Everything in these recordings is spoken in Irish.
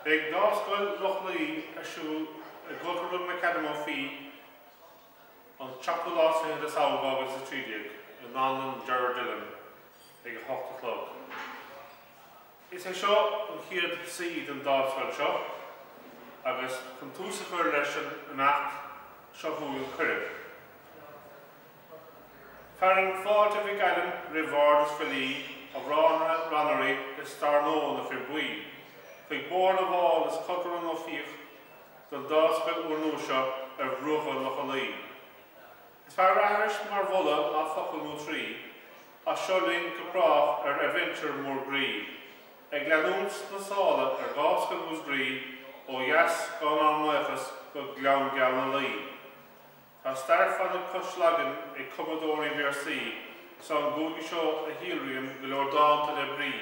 Beidh Dámhscoil Loch Lao ar siúl i gCultúrlann McAdam Ó Fiaich an tseachtú lá is fichead de Samhain 2013 i nDánlann Gerard Dillon ag a hocht a chlog. Is é seo an chéad suí den Dámhscoil seo agus chun tús a chur leis an imeacht, seo chugainn cuireadh. Fearann fáilte Mhic Ailm roimh bhaird is filí, amhránaithe, rannairí is dar ndóigh na fir buí, chuig Bóthar na bhFál is Cultúrlann Ó Fiaich don Dámhscoil úrnua seo ar bhruacha Locha Lao. Is fearr aithris mar mholadh ná focal nó trí, ach seo linn go brách ar adventure mór groí, ag leanúint sna sála ar Dhámhscoil Mhúscraí ó dheas gan ár mbaochas go Gleann Geal na Laoi. Tá stair fada cois Lagan ag cumadóirí véarsaí, is ón gcúige seo a shíolraíonn go leor dánta le brí.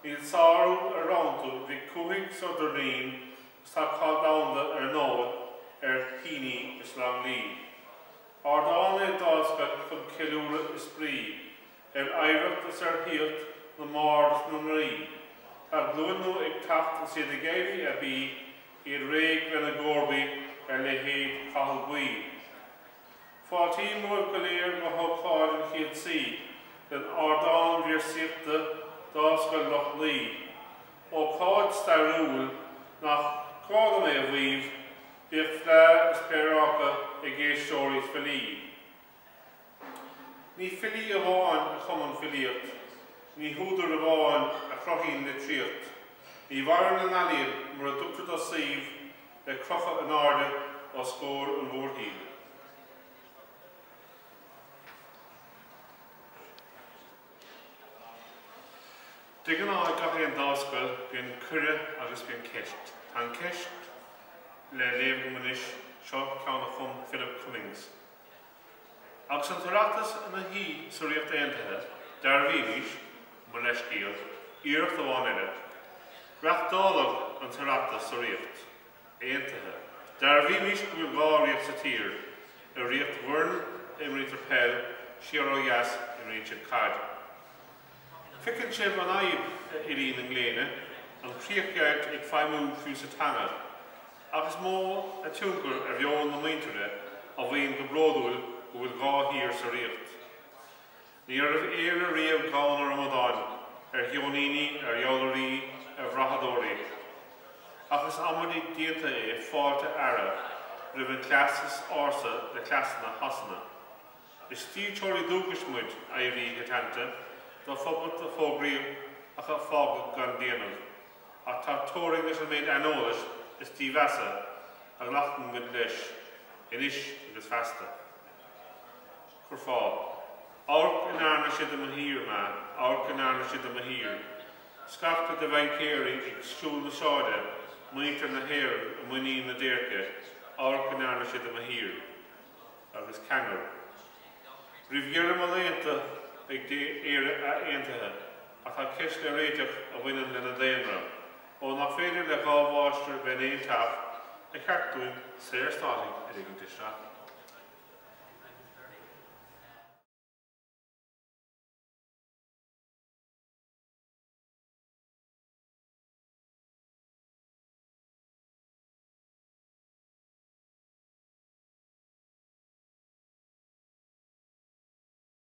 Níl sárú ar rannta Mhic Cumhaigh 's Ó Doirnín is tá cáil domhanda ar ndóigh ar Heaney is Longley. Ardán é Dámhscoil chun ceiliúradh is spraoi, ar oidhreacht is ar shaíocht na mbard is na ndraoi. Tá glúin nua ag teacht is iad ag éirí aibí, iad réidh lena gcomharbaí ar leithéid Chathal Buí. Fáiltím romhaibh go léir go hócáid an chéad suí den ardán véarsaíochta Dámhscoil Loch Lao. Ócáid stairiúil nach gá dom é a mhaíomh, bíodh fleá is pléaráca ag éisteoirí is filí. Ní filí amháin a chumann filíocht, ní húdair amháin a chruthaíonn litríocht. Ní mhaireann an ealaíon mura dtugtar dó suíomh le crochadh in airde os comhair an mhórshaoil. De ghnáth ag gach aon Dámhscoil bíonn cuireadh agus bíonn ceist. Tá an ceist le léamh agam anois, seo ceann a chum Philip Cummings. Agus an tOireachtas ina shuí sa Ríocht Aontaithe, dearbhaímis, mo leithscéal, iarracht amháin eile, reachtáladh an tOireachtas sa Ríocht Aontaithe. Dearbhaímis go bhfuil dhá ríocht sa tír, i Ríocht Bhoirn a imrítear peil, siar ó dheas imríonn siad caid. Feiceann sibh an fhadhb, a fhilí na ngléine, an chríochdheighilt ag feidhmiú fiú sa teanga. Ach is mó a tionchar ar mheon na muintire a mhaíonn go bródúil go bhfuil dhá thír sa Ríocht. Ní raibh Éire riamh gann ar amadáin, ar gheoiníní, ar fheoilairí, ar bhrathadóirí. Ach is amaidí déanta é fáilte a fhearadh roimh an chleas is ársa de chleasanna Shasana. Is dílseoirí dúchais muid, oidhrí Shétanta, do phoblacht a fógraíodh ach a fágadh gan déanamh. Ach tá teorainn leis an méid aineolais is dímheasa a ghlacann muid leis, anois agus feasta. Curfá. Amharc a ndearna siad do mo thír, ma, amharc a ndearna siad do mo thír. Scaifte de bhaincéirí ag siúl na sráide, muintir na hÉireann i muinín na déirce, amharc a ndearna siad do mo thír. Agus ceangal. Roimh dheireadh mo laethanta beidh Éire ath-aontaithe, ach tá ceist le réiteach a bhaineann lena daonra. Ó nach féidir le dhá mháistir bheith in aon teach, ba cheart dúinn saorstátaigh a ligint isteach.